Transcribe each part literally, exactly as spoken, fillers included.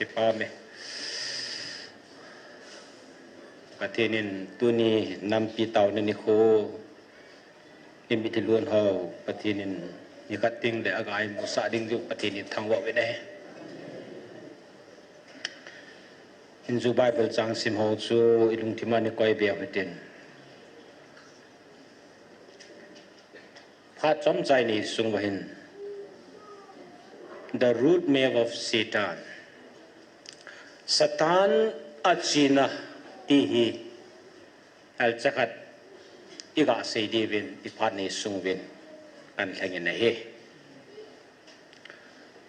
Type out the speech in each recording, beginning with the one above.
Kipah e. Pathen in tuni nampi taona nikho, nimit lhon ho, Pathen in nikhat ding le aga imusah ding diu Pathen in thangvah uvin ahi. Hinzu Bible chang sim ho chu ilungthim a nikoi beh u hitin. Phat chomcha ni sung uva hin, the root map of Satan. Satan achena ti hi, elcha khat iga sei diuvin, iphat ni sung uvin kan lheng in ahi.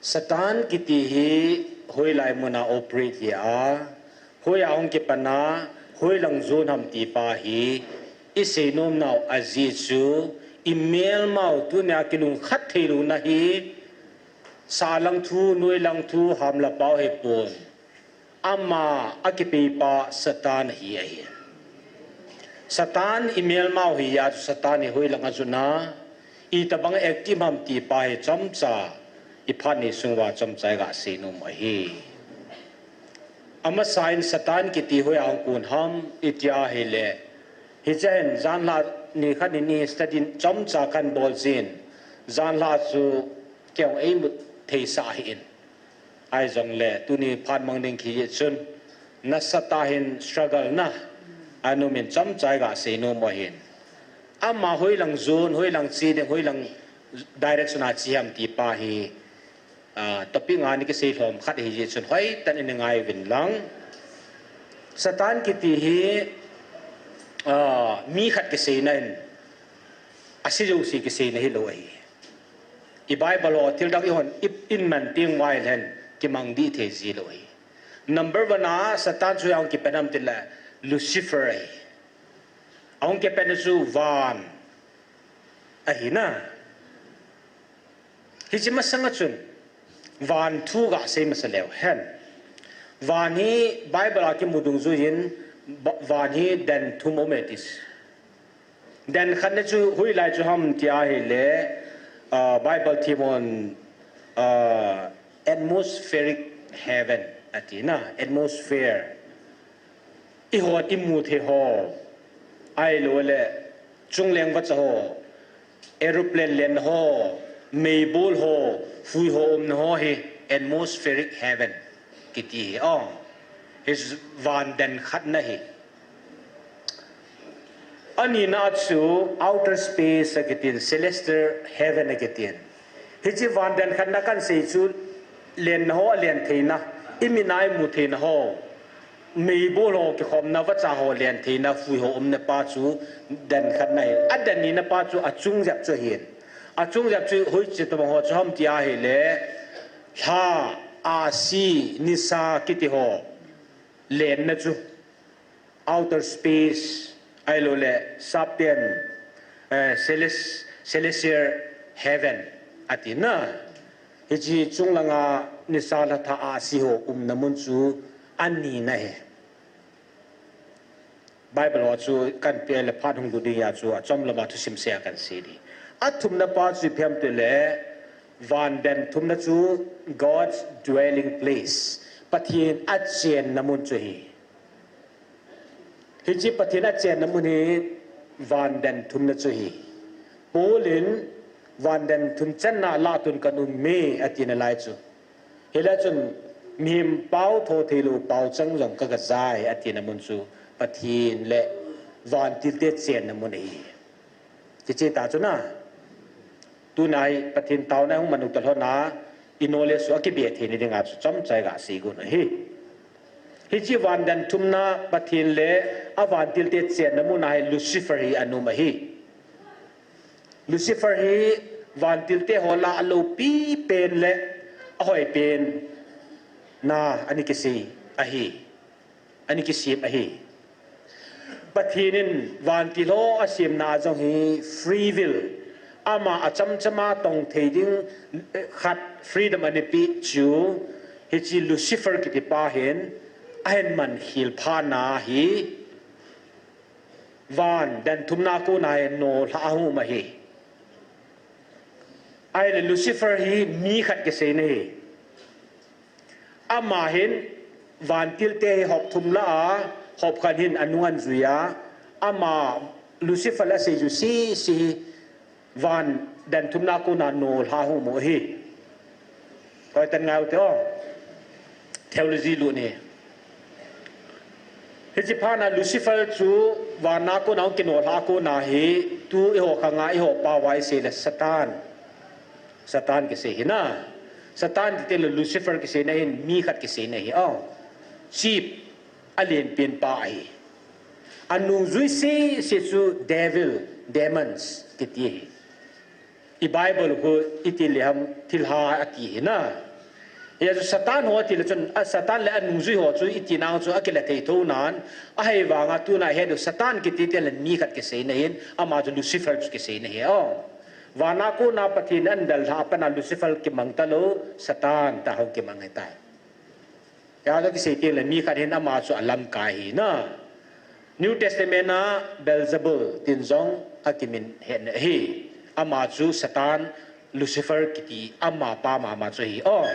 Satan kiti hi hoilai mun a operate hi a, hoiya hung kipan a, hoilang jon ham ti pa hi, isei nom nau ajeh chu, imelmau tunia kinung khat thei louna hi, salang thu, noilang thu, hamla pao hipon. Ama akipeipa Satan hi ahi. Satan imelmau hi a chu Satan hi hoilang a juna, itobang active ham ti pa hi chomcha, iphat ni sung uva chomcha iga sei nom u ahi. Amasa in Satan kiti hoiya hung kon ham iti ahile, hiche hin janhi nikhat ni study chomcha kan bol jin, janhi chu kei jong eimut thei sah ahin. Ahijongle, tuni phat mang ding kiti chun, nasatah in struggle na, anom in chomcha iga sei nom u ahin. Ama hoilang jon, hoilang che ding, hoilang direction a che ham ti pa hi, ah, topic nga ni kisei lhom khat ahi jeh chun, hoitah in ngai uvin lang. Satan kiti hi, ah, mi khat kiseina in, ase jouse kiseina hilou ahi. I Bible ho, thil dang ihon, i, iman teng uva ahile, kimang dih thei ji lou ahi. Number one a, Satan chu ahung kipan ham tile, Lucifer ahi. Ahung kipan chu van ahi na. Hiche masanga chun, van thu ga sei masa leu hen. Van hi Bible a kimu dungjuiyin, ba-, van hi den thum um e ti. Den khatna chu hoilai chu ham ti ahile, ah, Bible themhon, ah, atmospheric heaven ati na, atmosphere. Ihon imu thei ho, ahilouleh chungleng vacha ho, aeroplane len ho, meibol ho, fui ho umna ho hi atmospheric heaven kiti hi. Oh, hi van den khatna hi. Anina chu outer space akitin, celestial heaven akitin. Hiche van den khatna kan sei chu lenna ho alen theina, imit a imu theina ho, meibol ho kikhomna, vacha ho len theina, fui ho umna pa chu den khatna hi. Aden nina pa chu achung jep chu ahin. Achung jep chu hoiche tobang ho chu ham ti ahile, lha, ahsi, nisa kiti ho lenna chu. Outer space, ahilouleh sapten, eh, celes-, celestial heaven ati na. Hiche chunglanga nisa, lha, tha, ahsi ho umna mun chu anina ahi. Bible ho chu kan pe le phat hung lut ding a chu achom lama thusim seh a kan sei ding. Athumna pa chu ipi ham tile, van den thumna chu God's dwelling place. Pathen achenna mun chu ahi. Hiche Pathen achenna mun hi van den thumna chu ahi. Paul in van den thum channa lah a tun kan um e atina lai chu. Hilai chun mihem pao tho theilou paochang jong ka, kajai atina mun chu Pathen le vantilte chenna mun ahi. Kicheh ta chu na. Tuna hi Pathen taona hung manu ta lhon a, i knowledge chu akibe thei ni dinga chu chomcha iga sei got u ahi. Hiche van den thumna Pathen le avantilte chenna mun a hi Lucifer hi ana um ahi. Lucifer hi vantilte ho lah a aloupi pen le ahoi pen na ana kisei ahi. Ana kisem ahi. Pathen in vantil ho asemna a jong hi free will, ama achamchama tong thei ding, eh, khat freedom ana pe chu, hiche Lucifer kiti pa hin ahin man khel phat na hi van den thumna kona hi nolhah a hung um ahi. Ahile Lucifer hi mi khat kiseina ahi. Ama hin vantil te hi hop thum lah a, hop khat hin anung anjui a, ama Lucifer la sei ju si si hi van dan thumna kona nolha hung mu hi. Koi tan ngau te o. Theology lu ni. Hichi phana Lucifer chu vana kona hung kinolha kona hi tu iho khanga iho pa vai sei le Satan. Satan kisei hi na. Satan ti te le Lucifer kisei na hin mi khat kisei na hi o. Chief a lianpen pa ahi. Anung jui si si chu devil, demons kiti hi. I Bible khu iti le ham thilha ati hi na. Hia chu Satan ho ati le chun a Satan le anung jui ho chu iti nang chu akile thei tho nan ahei vanga tuna he du Satan kiti te le mi khat kisei na hin ama chu Lucifer chu kisei na hi o. Vana kona Pathen an dalha pana Lucifer kimang ta lo Satan ta ho kimang he tai. Hia chu kisei teng le mi khat hin ama chu alamkai hi na. New Testament a Beelzebul tin jong akimin het na hi. Ama chu Satan Lucifer kiti ama pa mama chu hi. O,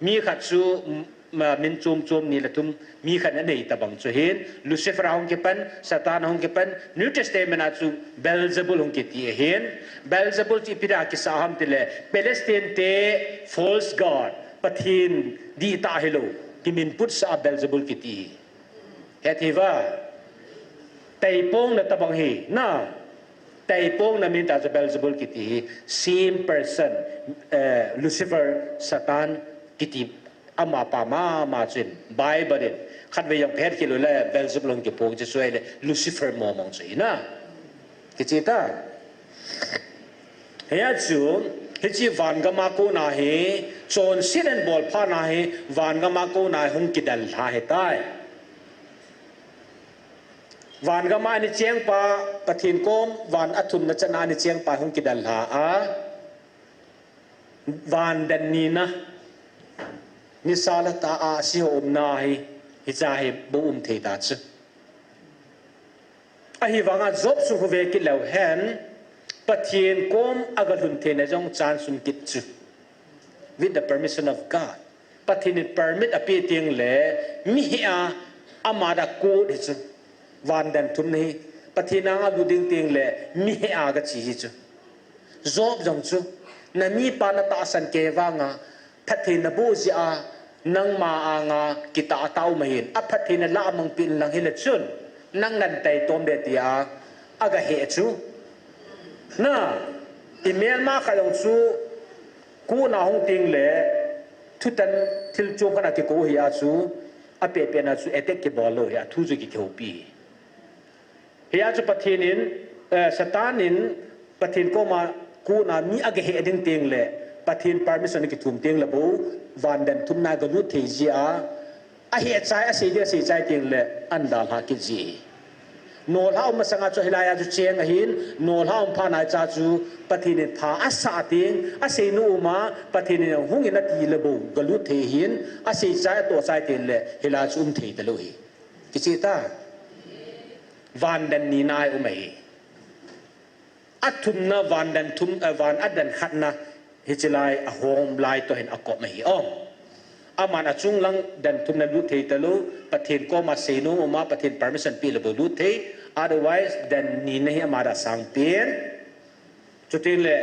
mi khat chu, mm, ma, min chom chom ni le thum mi khat anei ta bang chu hin Lucifer ahung kipan, Satan ahung kipan, New Testament a chu Beelzebul hung kiti ahin. Beelzebul chu ipi dia kisa ham ti le Palestine te false god, Pathen dihtah hilou, kimin putsa a Beelzebul kiti hi. Het hi va. Taipong na tabang hi na. Taipong na min ta chu Beelzebul kiti hi. Same person, eh, Lucifer, Satan kiti ama pa mama chun Bible in khat ve jong phet kilo le Beelzebul hung kipong chu suai le Lucifer momong chu hi na. Kichi ta. Hia chu, hichi vangama kona hi, chonset an bol phana hi, vangama kona hi hung kidalha hi tai. Vangama ni cheng pa, Pathen kom, van athumna chana ni cheng pa hung kidalha a. Van dan nina, nisa la ta a si ho umna hi, hicha hi bou um thei ta chu. Ahivanga Job sung khu ve kit leu hen, Pathen kom aga lhun theina jong chance um kit chu. With the permission of God. Pathen in permit ape teng le, mi hea, ama da kot hi chu. Van dan thumna hi, Pathen anga lut ding teng le, mi hea ga chi hi chu. Job jong chu, na mipa na tahsan kei vanga, phattheina boh jeh a, nangma anga kitah tah um ahin, aphattheina lah a mang peh in lang hile chun, nang nan taitom de tia, aga he chu. Na, i melma khat jong chu, kona hung teng le, thutan thil chom khat a kikou hi a chu, apeh peh na chu attack kibol lou hi a, thu chu kihoupi. Hia chu Pathen in, eh, Satan in Pathen koma kona mi aga he ding teng le, Pathen permission kithum teng le bou, van dan thumna ga lut thei jeh a, ahe chai, asei ding, asei chai teng le, an dalha kit ji. Nolha um masanga chu hilai a chu cheng ahin, nolha um phat na cha chu Pathen in pha asah teng, asei nom a, Pathen in hung in ati le bou, ga lut thei hin, asei chai, atoh chai teng le, hilai chu um thei ta lou hi. Kichi ta. Van dan nina hi um ahi. Athumna van dan thum, eh, van adan khatna hichi lai ahom lai toh hin akop ahi. O. Aman achung lang dan thumna lut thei ta lou, Pathen koma sei nom um a, Pathen permission pe le bou lut thei. Otherwise, dan nina hi ama da sang pen. Chuti le,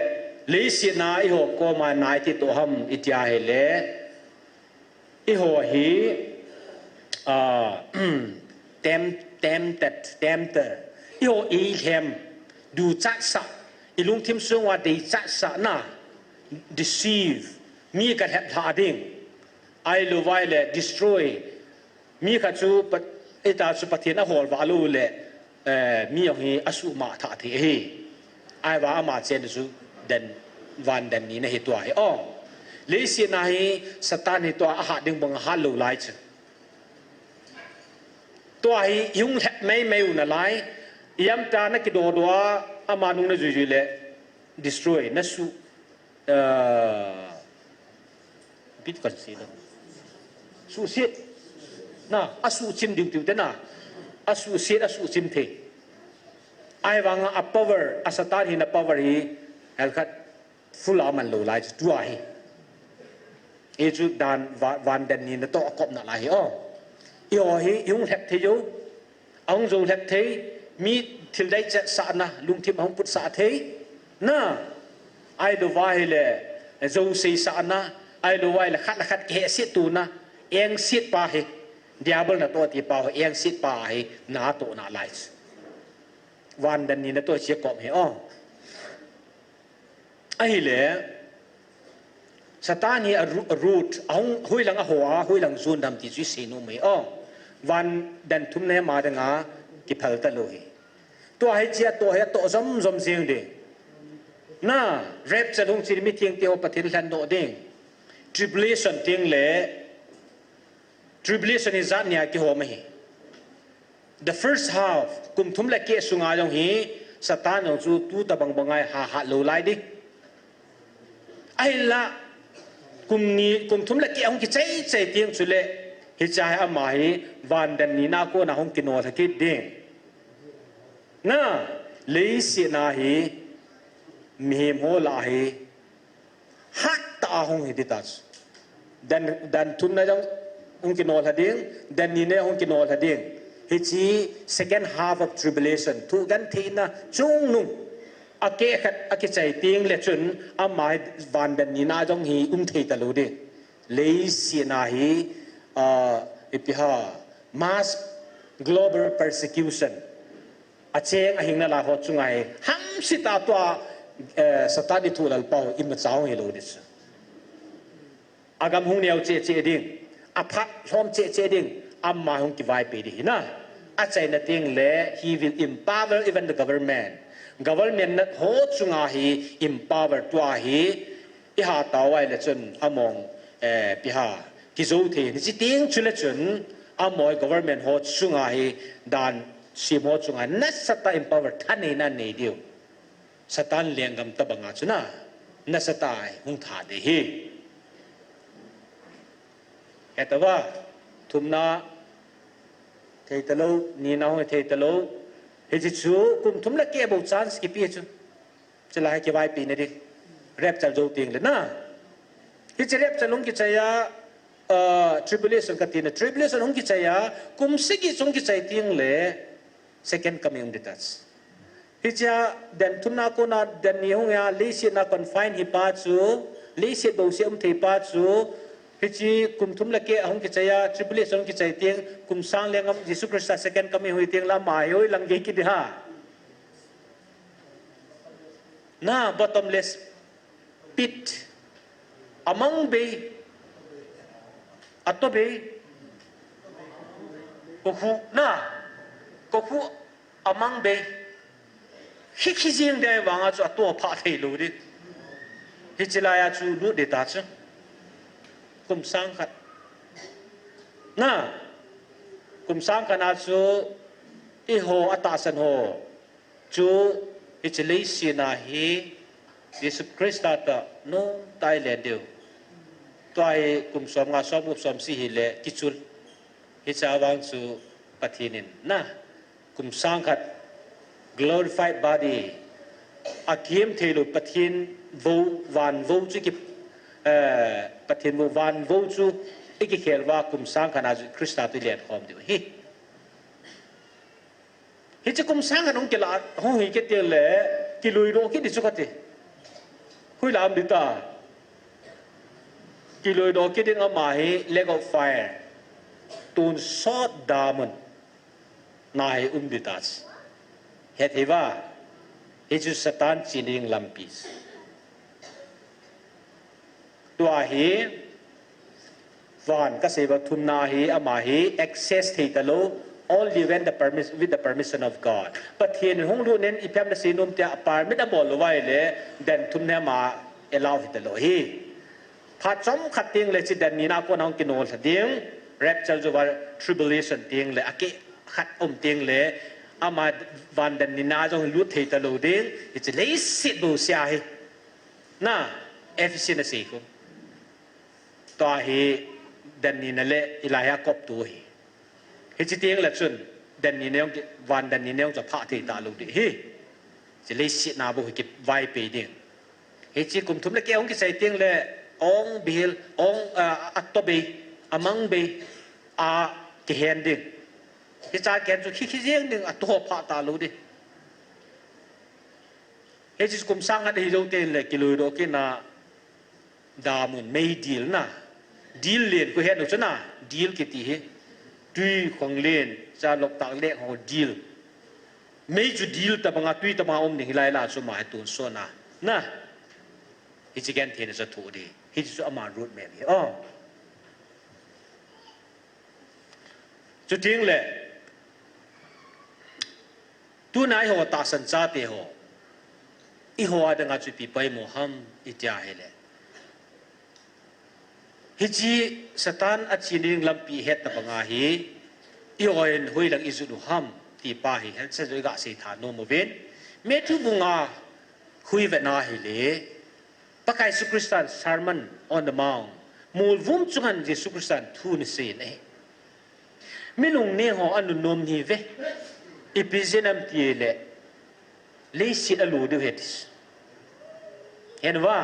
leiset na eiho koma nai ti toh ham iti a hile. Eiho hi, ah, tem-, tempted, tempter. Eiho eilhem, duchat sah, ilungthim sunga deichat sah na, deceive, mi ga lheplha ding, ahilou vai le destroy, mi khat chu Pat-, ita chu Pathen ahol vah lou le, eh, mi jong hi asuhmang thah thei ahi. Ahivang ama chen chu dan, van dan nina hi tua hi. O, leiset na hi Satan hi tua ahat ding bang ahat lou lai chu. Tua hi ihung lhep mei mei u nalai. Iam ta na kidoh doh a, ama nung na jui jui le destroy, na su, eh, Bit kan si na. Suhset. Na, asuhchim diu tiu te na. Asuhset, asuhchim thei. Ahivanga a power, a Satan hina power hi, hel khat full a man lou lai chu tua hi. Hichu dan va-, van dan nina toh akopna lai hi o. Eiho hi, ihung lhep thei u. Ahung jou lhep thei. Mi thil deichat sahna, lungthim ahung putsah thei. Na, ahilouva ahile, jou seisahna, ahilouva ahile khat le khat kihehset tona, engset pa hi. Diabol natoh tipa hi, engset pa hi, natohna lai. Van dan nina toh hiche akop hi o. Ahile, Satan hi a ru-, a root, ahung, hoilang aho a, hoilang jon dem ti chu isei nom e o. Van dan thumna hi ama dinga kiphal talou hi. Tua hiche atoh hi atoh jom jom jeng ding. Na, rapture hung chun mithengte ho Pathen lhendoh ding. Tribulation teng le, tribulation hi jat nia kihom ahi. The first half, kum thum le keh sunga jong hi, Satan jong chu tu tabang banga hi ha hat lou lai ding. Ahinla, kum ni, kum thum le keh ahung kichai chai teng chule, hiche hi ama hi, van dan nina kona hung kinolha kit ding. Na, leiset a hi, mihem ho lah a hi, hattah a hung hi ding ta chu. Dan, dan thumna jong hung kinolha ding, dan nina hung kinolha ding. Hiche second half of tribulation, thu gentheina chungnung. Akeh khat akichai teng le chun, ama hi van dan nina jong hi um thei talou ding. Leiset a hi, ah, ipi ham, mass global persecution. Acheng ahing nalai ho chunga hi, hamse tah a tua, eh, Satan ithulalpau imacha hung hilou ding chu. Agam hung neo cheh cheh ding, aphat lhom cheh cheh ding, ama hung kivaipi ding hina. Achaina teng le, he will empower even the government. Government na ho chunga hi empower tua hi, iha tao ahile chun among, eh, ipi ham, kijou thei. Hiche teng chule chun, amaho government ho chunga hi dan sem ho chunga nasatah a empower thaneina nei diu. Satan lenggam tabanga chu na, nasatah a hung tha ding hi. Hetauva, thumna, thei talou, nina hung thei talou. Hiche chu, kum thum le keh bou chance kipe chu. Chulai hi kivaipina ding. Rapture jou teng le na. Hiche rapture hung kichai a, ah, tribulation kati na. Tribulation hung kichai a, kum sagi hung kichai teng le, second coming um ding ta chu. Hiche a, dan thumna kona, dan ni hung a, leiset a confine hi pa chu, leiset bouseh um thei pa chu, hiche kum thum le keh ahung kichai a, tribulation hung kichai teng, kum sang lenggam Jesu Christa second coming hung hi teng le ama hi hoilang gei kit ding ham. Na, bottomless pit. Amang bei. Ato bei. Kokhuh na. Kokhuh amang bei. Khi khi jeng ding vanga chu ato phah thei lou ding. Hiche laiya chu lut ding ta chu. Kum sang khat. Na. Kum sang khat a chu eiho atahsan ho. Chu, hiche leiset a hi, Jesu Christa toh, nomtah a len diu. Tua hi kum som nga, som gup, som sagi hile, kichul. Hiche a vang chu Pathen in, na, kum sang khat, glorified body, akihem thei lou Pathen vou, van vou chu ki, eh, Pathen vou, van vou chu ikikhel uva kum sang khat a chu Christa toh ilen khom diu ahi. Hiche kum sang khat hung kila, hung hi kit teng le, kiluidoh kit ding chu kati. Hoilam ding ta. Kiluidoh kit ding ama hi lake of fire. Tonsot damun. Na hi um ding ta. Hethei uva. Hichu Satan chena ding lampi. Tua hi, van kasei uva thumna hi, ama hi access thei talou, only when the permis-, with the permission of God. Pathen in hung lut in, ipi ham nasei nom tia permit abol lou uva ahile, dan thumna hi ama allow hi talou ahi. Phat chomkhat teng le hiche dan nina kona hung kinolha ding, rapture jou uva tribulation teng le, akeh khat um teng le, ama van dan nina jong lut thei talou ding, hiche leiset bouseh a hi. Na, Ephesian asei khu. Tua hi dan nina le hilai hi akoptou ahi. Hiche teng le chun dan nina jong ki, van dan nina jong chu aphah thei talou ding ahi. Hiche leiset na bou hi kivaipi ding. Hiche kum thum le keh hung kichai teng le Ong bihil, ong, ah, a to bei, a mang bei, a kihen ding. Hicha kihen chu khi khi jeng ding, a to pha ta lo ding. Hichi kum sang khat hi jou te le kilui do kina damun mei dil na. Dil len ko het no chu na, dil kiti hi. Tui khong len, cha lok tak le ho dil. Mei chu dil ta banga, tui ta banga um ding hilai la chu ma hi tun so na. Na. Hichi gen thei na sa thu di. Hichi chu ama road map hi. Oh. Chuting le. Tuna eiho tahsan chate ho. Eiho adanga chu ipi poimo ham itia hile. Hichi Satan a chin ding lampi het ta banga hi. Eiho in hoilang i jut u ham ti pa hi. Hel sa jo i ga sei tha nom uvin. Matthew bunga hui ve na hile. Pakai Jesu Christan Sermon on the Mount. Mol vum chunga Jesu Christan thu ana sei in ahi. Mi lungneng ho a nunom hi ve. Ipi jeh ham ti le. Leiset a lo diu ahi ti. Hen va.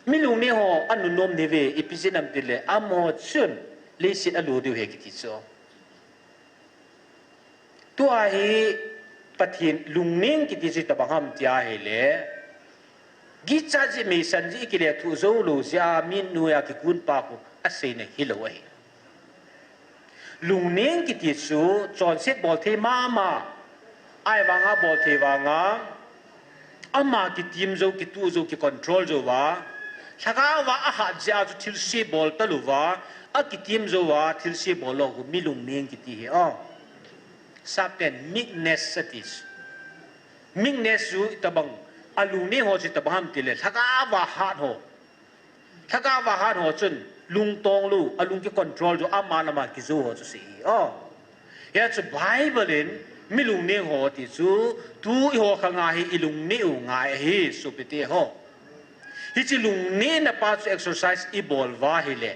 Mi lungneng ho a nunom hi ve. Ipi jeh ham ti le. Amaho chun leiset a lo diu ahi kiti chu. Tua hi Pathen lungneng kiti chu tabang ham tia hile. Gicha ji meisan ji kile thu jou lo jia mi noiya kikun pa khu a seina hilou ahi. Lungneng kiti chu chonset bol thei mama. Ahivanga bol thei vanga. Ama kitim jou, kitu jou, kicontrol jou va. Lhagao va ahat jeh a chu thilse bol talouva. Akitim jou va, thilse bol lou khu mi lungneng kiti hi. Oh. Sap ten meekness ati chu. Meekness chu tabang, a lungneng ho chu tabang ham ti le. Lhagao va hat ho. Lhagao va hat ho chun lungtong lou, a lung kicontrol jou, ama lama kijou ho chu si hi. Oh. Hia chu Bible in mi lungneng ho ti chu, tu eiho khanga hi i lungneng u ngai ahi, sopite ho. Hichi lungneng na pa chu exercise i bol va hile.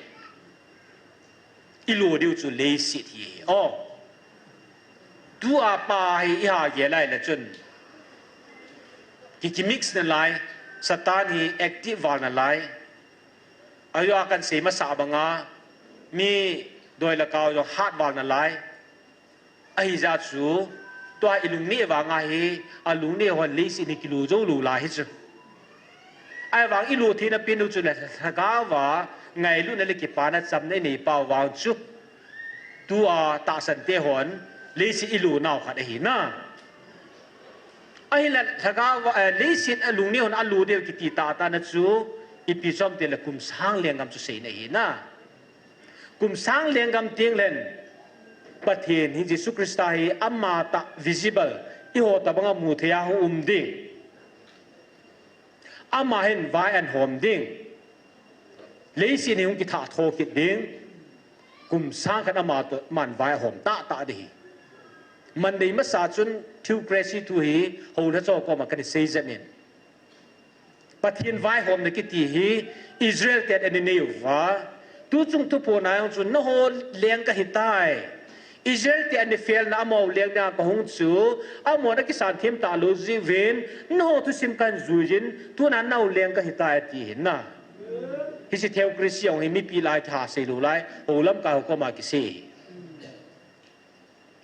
I lo diu chu leiset hi. Oh. Tua pa hi i ha gel lai le chun. Ki, ki mix nalai, Satan hi active val nalai. Ajo a kan sei masa banga, mi doi le kau jong hat val nalai. Ahijeh chu, tua i lungneng vanga hi, a lungneng hon leiset hi kilo jou lou lai hi chu. Ahivang i lo theina pen u chu le lhagao va, ngailutna le kipana chamna i nei pau vang chu. Tua tahsan te hon, leiset i lo nau khat ahi na. Ahinla lhagao va, eh, leiset a lungneng hon a lo diu kiti tahtah na chu, ipi chom ti le kum sang lenggam chu seina ahi na. Kum sang lenggam teng len, Pathen hi Jesu Christa hi ama tah visible, eiho tabanga mu thei a hung um ding. Ama hin vai ahin hom ding. Leiset hi hung kitha tho kit ding. Kum sang khat ama toh, aman vai ahom tahtah ding ahi. Monday masa chun theocracy thu hi, houna cho koma kana sei jep in. Pathen vaihomna kiti hi Israel ten ana nei uva. Tuchung thuphon a jong chu nangho leng kahitai. Israel te ana fail na amaho leng dinga kahung chu, amahon akisan them talou jeh uvin, nangho thusim kahin jui jin, tuna nangho leng kahitai ati ahi na. Hiche theocracy jong hi mipi lah a kiha sei lou lai, hou lamkai ho koma kisei.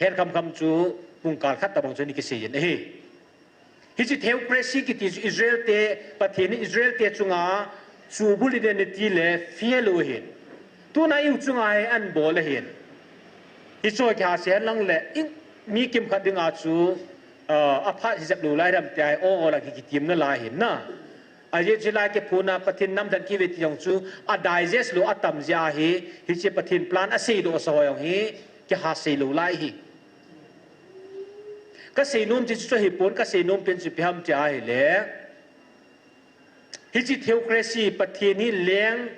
Her kham kham chu pungkal khat tabang chu ana kisei jin ahi. Hiche theocracy kiti chu Israel te, Pathen in Israel te chunga chubulin ana ti le fail u ahin. Tuna eiho chunga hi ana bol ahin. Hiche kiha sei hen lang le, mi kimkhat dinga chu, ah, aphat hi jep lou lai dam tia hi, o, o la ki, kitim nalai ahin na. Ajeh chu lai kiphuna Pathen namdan kive ti jong chu, a digest lou atam jeh ahi, hiche Pathen plan aseidoh sa ho jong hi, kiha sei lou lai ahi. Kasei nom chu chu ahipon, kasei nom pen chu ipi ham ti ahile. Hiche theocracy Pathen hi leng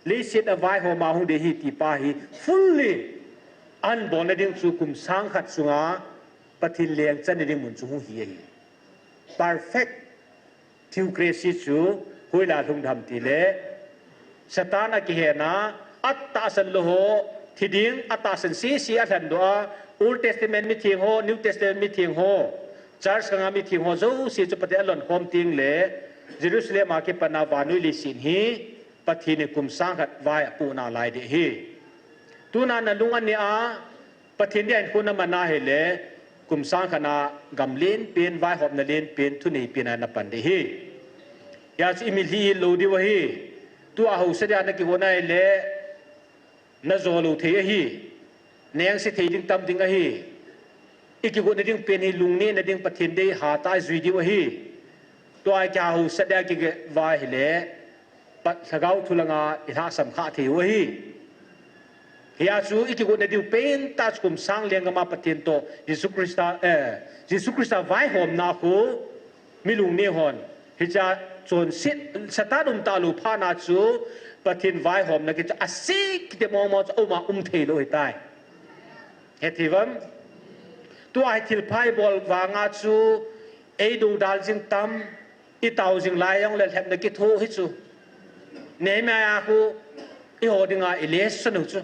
leiset a vaihom a hung ding ahi ti pa hi fully ana bolna ding chu kum sang khat sunga Pathen leng channa ding mun chu hung hi ahi. Perfect theocracy chu hoilai a lhung dem ti le, Satan a kihenna, atahsan lou ho, thi ding, atahsan sese alhendoh a, Old Testament mitheng ho, New Testament mitheng ho, church khanga mitheng ho, jouse chu Pathen alon khom teng le, Jerusalem a kipana vannoi leiset hi Pathen in kum sang khat vai apohna lai ding ahi. Tuna nalung anei a, Pathen dia hinkho naman ahile, kum sang khat a gam lenpen, vaihomna lenpen, thuneipen a napan ding ahi. Hijeh chun imilhi lou diu ahi. Tua haosa dia nakigon ahile, najou lou thei ahi. Nengse thei ding tam ding ahi. Ikigotna ding pen hi lungnehna ding Pathen dei hatah a ijui diu ahi. Tua kihaosa dia kigel uva ahile, Pat lhagao thu langa ilhahsam kha thei u ahi. Hijeh chun ikigotna diu pentah chu kum sang lenggam a Pathen toh Jesu Christa, eh, Jesu Christa vaihomna khu mi lungneh hon hichea chonset, Satan umtah lou phat a chu Pathen vaihomna kicha ase kiti mong mong chu aum a um thei lou ahitai. Hethei uvam? Tua hi thilpha ibol vanga chu eidodal jing tam, itao jing lai jongle lhepna kithoh hi chu. Nehemiah khu eiho dinga ilesson u chu.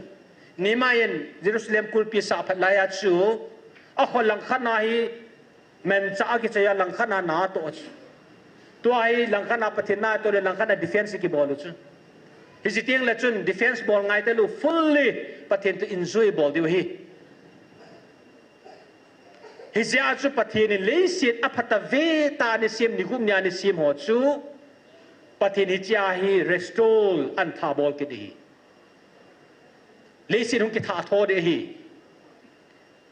Nehemiah in Jerusalem kulpi sah phat laiya chu, akhol langkhat na hi manchah a kichai a langkhat na natoh chu. Tua hi langkhat na Pathen natoh le langkhat na defense kibol u chu. Hiche tengle chun defense bol ngai talou, fully Pathen toh enjoy bol diu ahi. Hijeh a chu Pathen in leiset aphatah vetah a anasem, ni gup nia anasem ho chu Pathen hichea hi restore anthah bol kit ahi. Leiset hung kithah tho ding ahi.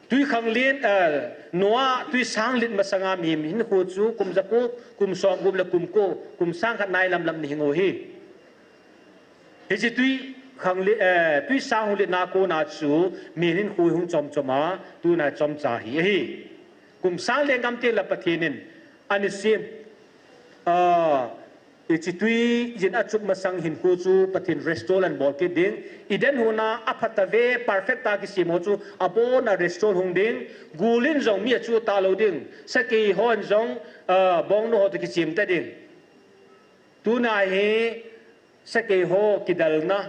Twi khanglen, eh, Noah twi sang lit masanga mihem hinkho chu kum jako, kum somgup le kum ko, kum sang khat nai lam lam ana hing u ahi. Hiche twi khanglen, eh, twi sang hung litna kona chu mihem hinkho hung chom chom a, tuna chomcha hi ahi. Kum sang lenggam tengle Pathen in anasem, ah, hiche twi jin achup masang hinkho chu Pathen restore anabol kit ding. Eden hon a aphatah ve, perfect a kisem ho chu abona restore hung ding. Gul in jong mi achu talou ding. Sakei hon jong, ah, bongnu ho toh kichem ta ding. Tuna hi sakei ho kidalna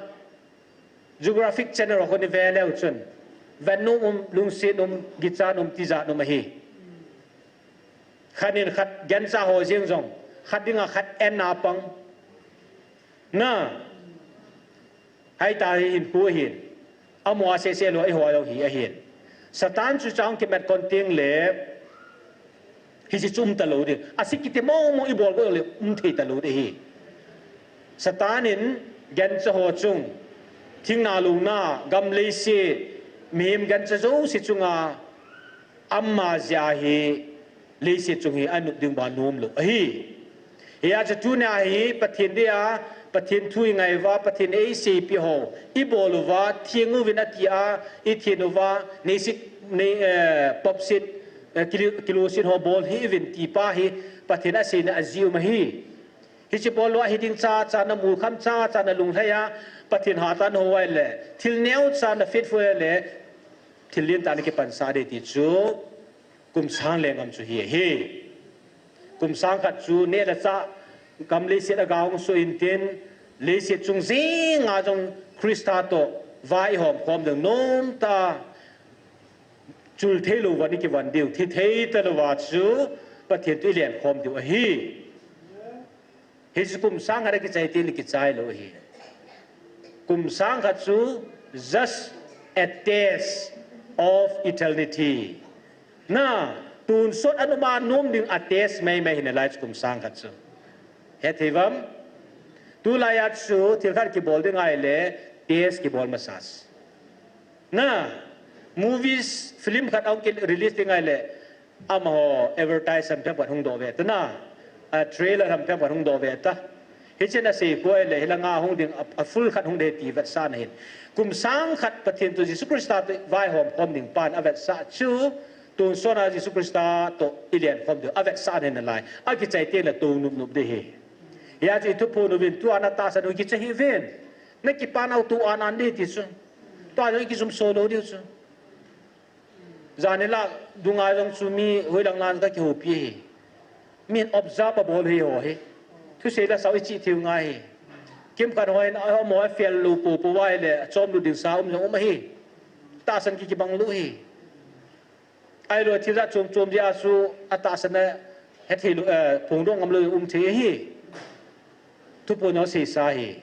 Geographic Channel ho khu ive leu chun, van um um, lungset um, gichan um, tijat um ahi. Khat in khat gancha ho jeng jong, khat dinga khat en a pang. Na, hita hi hinkho ahin. Amaho asese lou, eiho lou hi ahin. Satan chu chang kimat kon tengle, hiche chu um talou ding. Ase kiti mong mong ibol got le um thei talou ding ahi. Satan in gancha ho chung, thingna lungna, gam leiset, mihem gancha jouse chunga, ama jeh a hi leiset chung hi anop ding uva nom lou ahi. Hijeh chun tunia hi Pathen dia, Pathen thu ingai uva, Pathen eiseipeh ho ibol uva, theng uvin ati a, ithen uva, neiset, nei, eh, popset, eh, kilo, kiloset ho bol hih uvin ti pa hi Pathen aseina ajeh um ahi. Hiche bol lou a hiding cha cha namu kham, cha cha nalunglhai a, Pathen hatah a nahou uva ahile, thil neocha na faithful ahile, thil lentah a nakipansah ding ti chu kum sang lenggam chu hi ahi. Kum sang khat chu neh le chah, gam leiset aga hung soh intin, leiset chung jenga jong Christa toh vai ihom khom ding, nomtah a chul theilou van ikivan diu, thi thei talou va chu Pathen toh ilen khom diu ahi. Hichu kum sang khat a kichai tengle kichai lou ahi. Kum sang khat chu just a taste of eternity. Na, tonsot a um a nom ding a taste mai mai ahi nalai chu kum sang khat chu. Hethei uvam? Tulai a chu thil khat kibol ding ahile taste kibol masa chu. Na, movies, film khat ahung ki-release ding ahile, amaho advertise ham phem khat hung doh ve ta na, a trailer ham phem khat hung doh ve ta. Hichea asei khu ahile, hilanga hung ding, a, a full khat hung ding ti vetsahna ahin. Kum sang khat Pathen toh Jesu Christa toh vaihom khom ding pan avetsah chu, tonsot a Jesu Christa toh ilen khom ding avetsahna ahi nalai. Akichai tengle tou nop nop ding ahi. Hijeh chun ithuphon uvin, tua natahsan u kicha hih uvin. Nakipana u tou an an ding ti chu. Tua jong ikijumso lou diu chu. Jan nilhah dunga jong chu mi hoilang lang kakihoupi ahi. Min observe abol ahi ho hi. Thusei le sao ichih thei u ngai ahi. Kimkhat hon amaho afel lou popo uva ahile, achom lut ding sa um jong um ahi. Tahsan ki kibang lou ahi. Ahilou thil jat chom chom jeh a chu atahsan a hethei lou, eh, phongdoh ngam lou um thei ahi. Thuphon a seisa hi.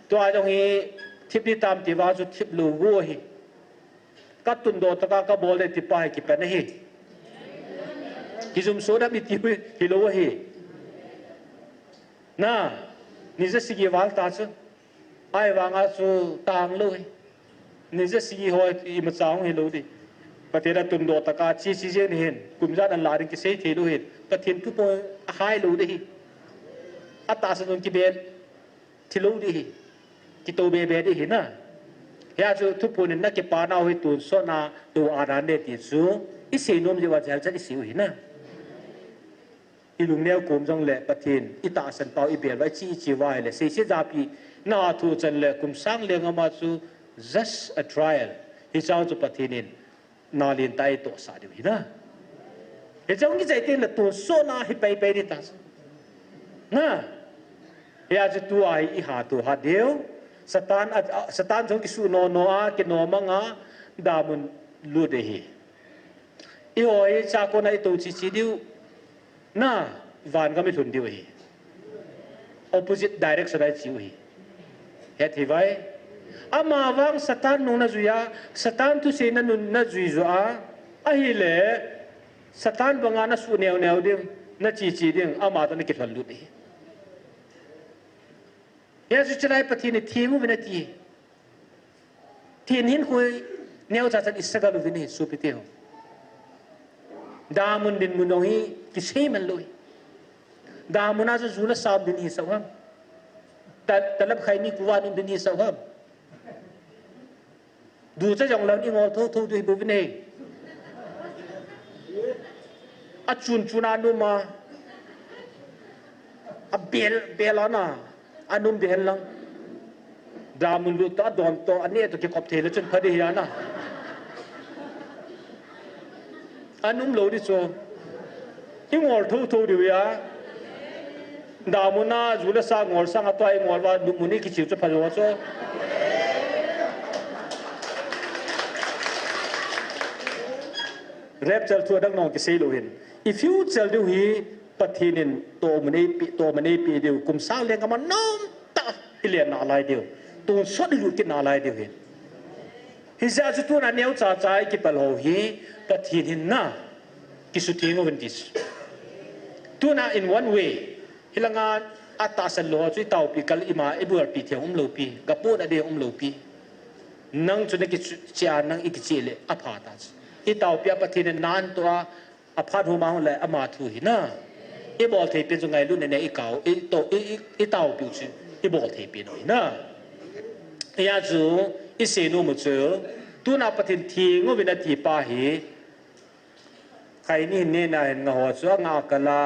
Tua jong hi thip di tam ti vang chu thip lou vo hi. Ka tundoh taka ka bol de ti pa hi kipan ahi. Kijumso na mi ti hi lou ahi. Na, ni ja sigi val ta chu. Ahivanga chu tang lou hi. Ni ja sigi ho imacha hung hi lou di. Pathen a tundoh taka chi chi jeng hin. Kum ijat an la ding kisei thei lou hin. Pathen thuphon a hai lou di hi. A tahsa nun kibel. Thi lou di hi. Kito be be di hi na. Hia chu thuphon in na kipa nau hi tonsot na tou a dan de ti chu. I sei nom jeh uva jel chan i sei u hi na. I lungneo kom jong le Pathen, i tahsan pau i bel uva, i chi i chi uva hi le, sei sei japi, na thu chan le, kum sang leng ama chu, just a trial. Hi chang chu Pathen in, na lien ta i tohsah diu hi na. Hi chang ki jai ten le tonsot na hi pai pai di ta. Na. Hia chu tua hi i ha tu ha diu. Satan, a, a, Satan jong kisu no no a, kino manga, damun lut de hi. I ho hi chakona i to chi chi diu. Na, van gam i lhun diu hi. Opposite direction a i chi u hi. Het hi vai. Ama vang Satan nung na jui a, Satan thusei na nun na jui jo a. Ahile, Satan banga na su neo neo ding, na chi chi ding, ama toh na kilhon lut hi. Hia chu chulai Pathen in theng uvin ati. Theng hin khui neo cha chan i sagal uvin hi supi te ho. Damun dinmun dong hi kisei man lou hi. Damun a chu ju le sa um din hi sau ham. Ta, talap khai ni kuva um din hi sau ham. Du cha jong lam i ngol tho tho du hi bu vin hi. A chun chun a num a. A bel, bel ana. A num di hen lang. Damun lut to, a don to, a ne to kikop thei le chun pha di hi ana. A num lou di chu. I ngol tho tho di hi a. Damun a ju le sa ngol sang a tua i ngol uva, num mun i kichiu chu pha jo chu. Rapture thu a dang nong kisei lou hin. I future diu hi Pathen in tohmun eipe, tohmun eipe diu, kum sang leng ama nom ta i len nalai diu. Tonsot i lut kit nalai diu hi. Hijeh a chu tuna neo cha cha i kipal ho hi Pathen hin na kisutheng uvin ti chu. Tuna in one way, hilanga a tahsan lou chu i taopi kal ima i bualpi thei um lou pi, ka pon a de um lou pi. Nang chu na kichi a nang i kichi le a pha ta chu. I taopi a Pathen in nan to a, a phat huma hung le ama thu hi na. I bol thei pen chu ngailut ne ne i kau, i to, i, i, i taopi u chu, i bol thei pen u hi na. Hia chu, i sei nom u chu, tuna Pathen theng uvin ati pa hi, khaini hin ne na hin nga ho chu, a nga kala,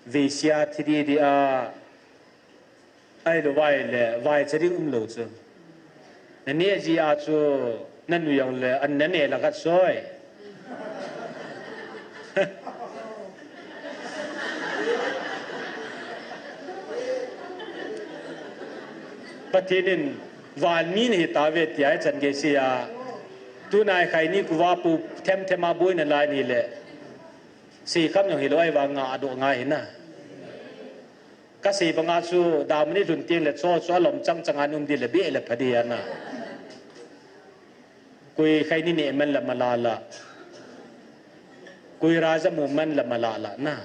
veisia thi di di a, Ahilou vai le, vaicha ding um lou chu. Na neh ji a chu, na nui jong le, an na neh la khat soi. Pathen in, van mi nahi tauve tia, hichan gei sei a. Tunai khaini kuva pu them them a boina lai ni le. Sei kham jong hilou ahivang nga a doh ngai hi na. Ka sei banga chu, damun i lhun teng le, cho, cho, a lom chang chang a um di le, beh le pha di a na. Koi khaini neh man la mala la. Koi raja mu man la mala la na.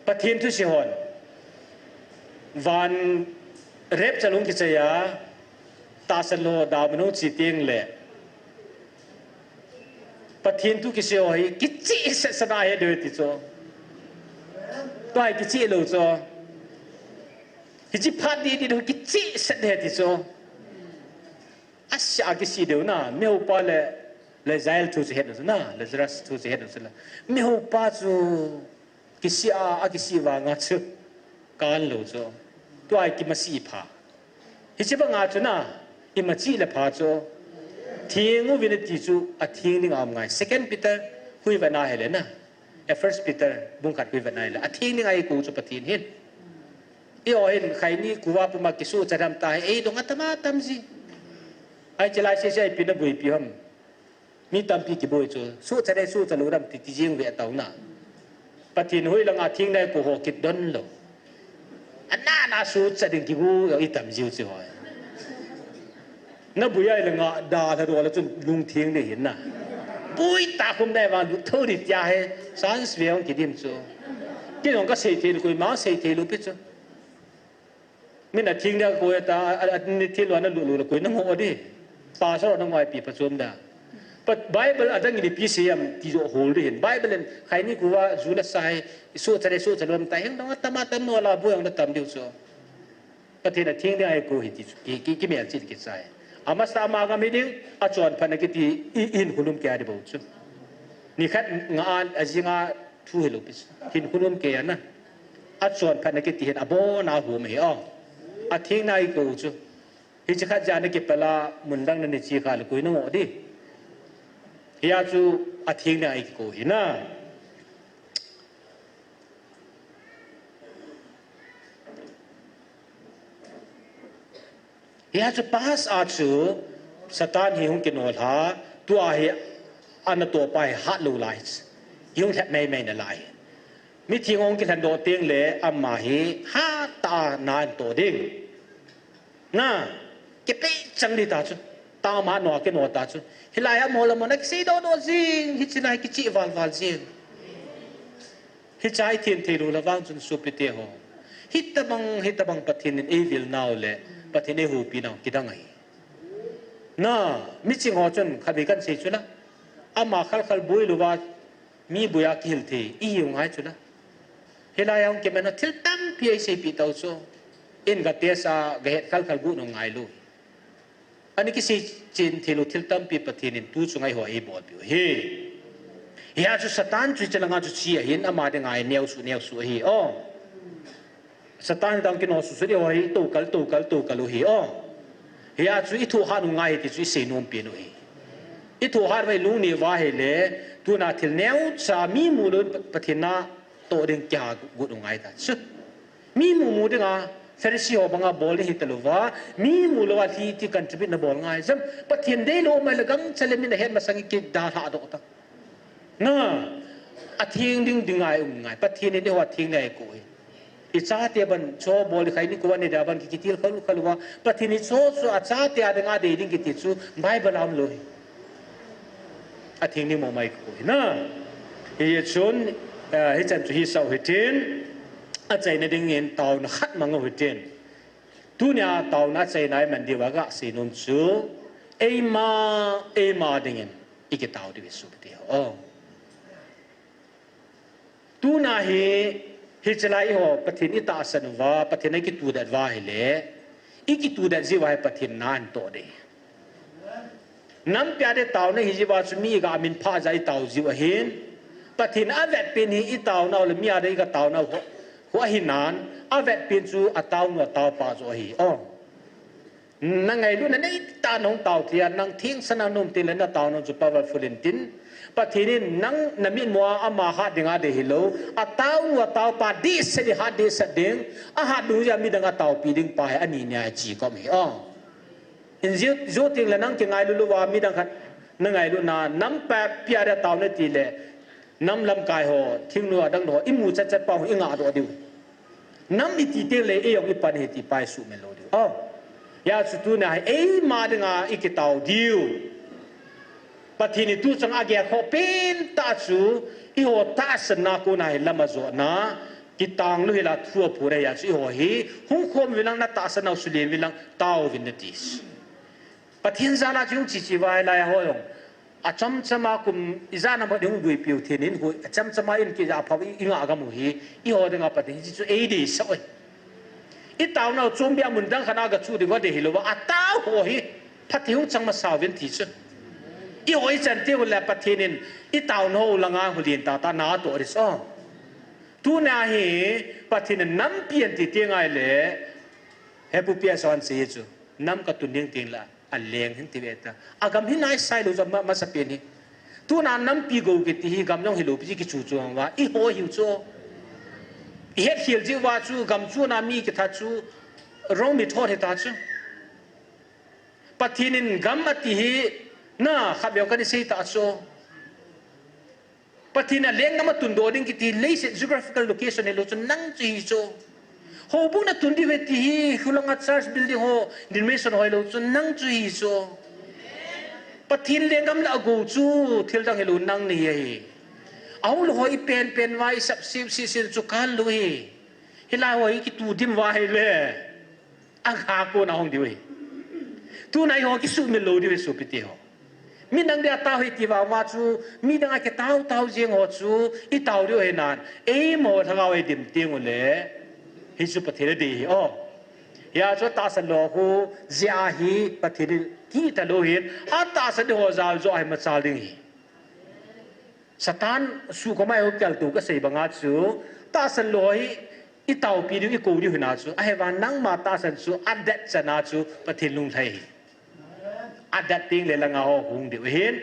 Pathen thu sei hon. Van rapture hung kichai a, tahsan lou damun hung chi teng le. Pathen thu kisei ho hi, kicheh set set a he deu ti chu. Tua hi kicheh lou chu. Hichi phat di di deu kicheh set he ti chu. Asia kisih deu na, miho pa le, Lazarus thu chu het na chu na, Lazarus thu chu het na chu la. Miho pa chu, kisih a, akisih vanga chu, kan lou chu. Tua hi kimasi pha. Hichi banga chu na, ima chi le pha chu. Theng uvin ati chu, atheng ding a um ngai. Second Peter, hui va na he le na. A First Peter, bung khat hui va na he le. Atheng ding a i kou chu Pathen hin. I o hin, khaini kuva puma kisu chadam ta hi, ei dong atam atam ji. Ai chilai sei sei pi na bui pi ham. Mi tampi kiboi chu, suhcha le suhcha lou dam ti, ti jing ve tau na. Pathen hoi langa thingna eikou ho kidon lou. Ana na suhcha ding kigu i tam jiu chu hoi. Na boi ai langa da tha do la chun lungtheng le hin na. Boi ta khum nai vang du tho di tia he, sans ve ong kidim chu. Kinong ka sei thei lou, koima sei thei lou pi chu. Min a thingna koi ta, a, a, ni thil wana lulu la koi na ngo di. Pastor na ngoi pi pa chom da. But Bible adang ni P C M ti jo hol di hin. Bible en khai ni kuwa ju la sai, suhcha le suhcha lom ta, heng dong tam a tam no la bu yang da tam diu so. Pathen a thingna eikou hi ti chu. Ki, ki, kimel chit kisai. Amasa ama ngam hi ding, achonphatna kiti, i, in khulum kei a di bou chu. Ni khat nga an, a jinga thu hi lou pi chu. Hin khulum kei a na. Achonphatna kiti hin abon a hum hi o. A thingna eikou chu. Hichi khat jana kipela mun dang na ni chi kha le koi na ngo di. Hia chu a thingna eikou hi na. Hia chu past a chu Satan hi hung kinol ha, tua hi ana topa hi hat lou lai. Hi hung lhep mei mei na lai. Mi thing hung kilhen do teng le ama hi hat ta na an to ding. Na, kipe chang di ta chu, ta ma no ke no ta chu. Hilai a mo la mo na kisei do do jing, hichi lai kichi val val jing. Hichai thien thei lou la vang chun supi te ho. Hitabang, hitabang Pathen in ei vil nau le, Pathen ei hupi nau kidang ahi. Na, mi ching ho chun khavi kan sei chu la. Ama khal khal boi lou va, mi boi a kihil thei, i hiu ngai chu la. Hilai a hung kimen ho thil tampi ei sei pi tau chu. In ga te sa, ga het khal khal gu no ngai lou. Ani kisei chin thei lou thil tampi Pathen in tu chunga eiho ei bol piu hi. Hia chu Satan chu chalanga chu chi ahin ama dinga neo su neo su hi. O. Satan dang kino su su di ho hi to kal to kal to kal u hi. O. Hia chu i thu han u ngai ti chu i sei nom pi nu hi. I thu han vai lung ni va hi le tuna thil neo cha mi mu lou Pathen na to ding kia gu u ngai ta. Chu. Mi mu mu dinga, Pharisee ho banga bol hi ta lou va, mi mu lou a hi ti contribute na bol ngai. Jam, Pathen dei lou mai la gangcha le min a het masang ki da hla do ta. Na, a thing ding ding ngai um ngai. Pathen in ho a thing ngai ko hi. I chate ban cho bol khai ni ko ani da ban ki kitil khalu khalu va. Pathen in cho cho a chate a dinga dei ding kiti chu Bible a um lou hi. A thing ni mo mai ko hi na. Hi chun, eh, hi chan chu hi sau hi tin. A chaina dingin tauna khat mang u hitin. Tunia tauna chaina i man diu a ga sei nom chu. Eima, eima dingin i kitau diu i supi ti ho. Tuna hi, hi chalai i ho, Pathen i tahsan uva, Pathen i kitudet uva hi le, i kitudet jiu va hi Pathen na an to de. Nampi a de tauna hi jiu va chu mi ga min pha ja i tau jiu ahin. Pathen a vet pen hi i tauna u le mi a de i ga tauna u ho, ho ahi nan, a vet pen chu a taunu a taupa jo ahi. O. Na ngailu na nei ta nong tau thia, nang thing sana nom tin le na tauna chu powerful in tin. Pathen in nang na min mua ama hat ding a de hi lou. A taunu a taupa di se di hat di se ding. A hat dung ja mi dang a taupi ding pa hi ani nia chi kom hi. O. In ziu, ziu ting le nang kingailu lou va mi dang khat na ngailu na nampi a de tauna ti le nam lamkai ho, thingnu a dang ho, i mu chat chat pa ho, i nga do diu. Nam i ti teng le, ei ong i pan hi ti pai su me lou diu. O, ya chu tuna hi, eima dinga i kitau diu. Pathen i tu chang a gel kho pen ta chu, i ho tahsan na ko na hi lama jo na, kitang lu hi la thu a phu re ya chu i ho hi, hung khom vi lang na tahsan nau su lien vi lang, tau vin na ti. Pathen jana chu hung chi chi vai lai ho yong. A cham chama kum i jana mo ding gui piu thin in hui. A cham chama in ki ja phau i, i nga gam u hi. I ho dinga Pathen hi chu ei dei sa oi. I tau nau chom bia mun dang khana ga chu ding ho de hi lou va. A tau ho hi. Phat hi hung chang ma sau vin ti chu. I ho i chan te hu le Pathen in i tau nau langa hu lien ta ta na to ri so. Tuna hi Pathen in nampi an ti ti ngai le. He pu pia so an si chu. Nam ka tun ding ting la. A leng hin ti ve ta. A gam hi nai sai lou jo ma, masa pen hi. Tuna nampi go kiti hi gam jong hi lou pi kichu chu va. I ho hiu chu. I het hiel ji va chu gam chu na mi kitha chu. Rong mi thot hi ta chu. Pathen in gam ati hi Na, khatvei kana sei ta chu. Pathen a lenggam a tundoh ding kiti leiset geographical location hilou chu nang chu hi chu. Houbung natun diu ahi ti hi, khulanga church building ho, denomination ho hilou chu nang chu hi chu. Pathen lenggam la ago chu thil dang hilou nang nahi ahi. Ahung lou ho ipen pen uva isap sip sip sip chu kal lou hi. Hilai ho hi kitu dim uva hile. Akha kona hung diu ahi. Tuna eiho kisumil lou diu ahi sopite ho. Mi dang dia tao hi ti vang uva chu, mi dang a kitao tao jeng ho chu, itao diu ahi nan. Eima lhagao a idim teng ule. Hichu Pathen adei hi o. Hia chu tahsan lou khu, jia hi Pathen in kiti talou hin, atahsan ding ho jal joh ahi machal ding hi. Satan suhkhomai ho kial tu kasei banga chu, tahsan lou hi itaopi diu, ikou diu hina chu, ahivang nangma tahsan chu adat chana chu Pathen lunglhai hi. Adat teng le langa ho hung diu hin,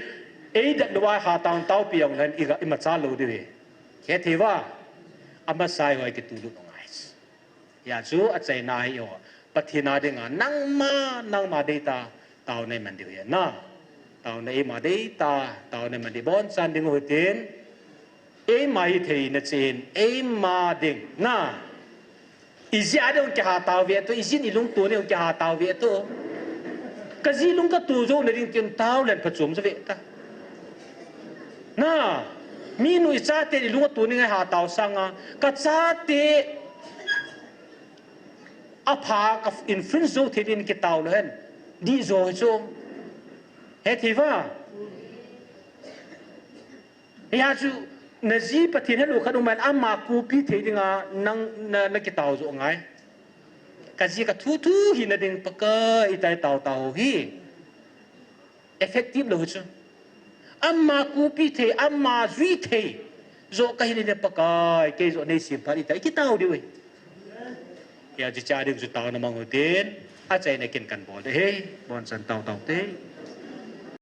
eidat louva hatah taopi jong lhen iga, imachal lou diu hi. Hethei uva, amasa eiho kitu lut u ngai. Hia chu achaina hi o. Pathen a dinga nangma, nangma deitah, taona iman diu hi na. Taona eima deitah, taona iman diu bonchan ding u hitin. Eima hithei na chen, eima ding na. Ijia ding kiha tao ve tu, ijin ilungto ni kiha tao ve tu. Kaji lung katu jou na ding tin tao len phachom ja ve ta. Na, minu ichate ilung atu ni ngai hatao sanga, kachate apha ka influence jou thei din kitao lou hen. Dih jo hi chu. Hethei uva. Hia chu naji Pathen helou khat um in ama copy thei dinga nang na, nakitao jo ngai. Kaji kathu thu hina ding Pakai itai tao tao hi. Effective lou chu. Ama copy thei, ama jui thei. Jo kahi ni Pakai, kei jo nei sim phat itai kitao diu ahi. Hia chu cha ding chu taona mang u tin, achaina kin kan bol de hi, bonchan tao tao te.